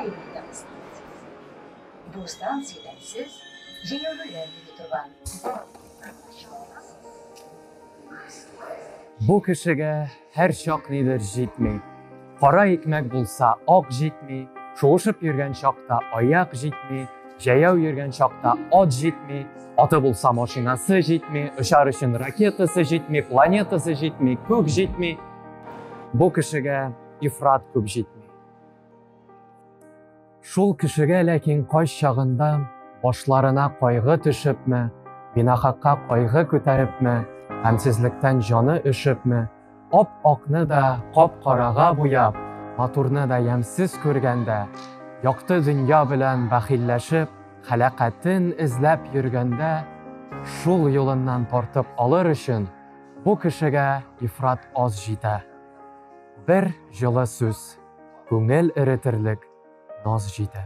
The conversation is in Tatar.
районындагы станция. Бу станциядән сез җәяүлеләр йөри торган чыга аласыз. Бу кешегә һәрчак нидер җитми. Кара икмәк булса, ак җитми, шуышып йөргән чакта аяк җитми, җәяү йөргән чакта ат җитми, аты булса машинасы җитми, очар өчен ракетасы җитми, планетасы җитми, күк җитми. Бу кешегә ифрат күп җитми. Шул кешегә ләкин кайчагында башларына кайгы төшепме, бинахакка кайгы күтәрепме, гамьсезлектән җаны өшепме, ап-акны да кап-карага буяп, матурны да ямьсез күргәндә, якты дөнья белән бәхилләшеп, хәләкатен эзләп йөргәндә, шул юлыннан тартып алыр өчен бу кешегә ифрат аз җитә. Бер җылы сүз, күңел эретерлек наз җитә.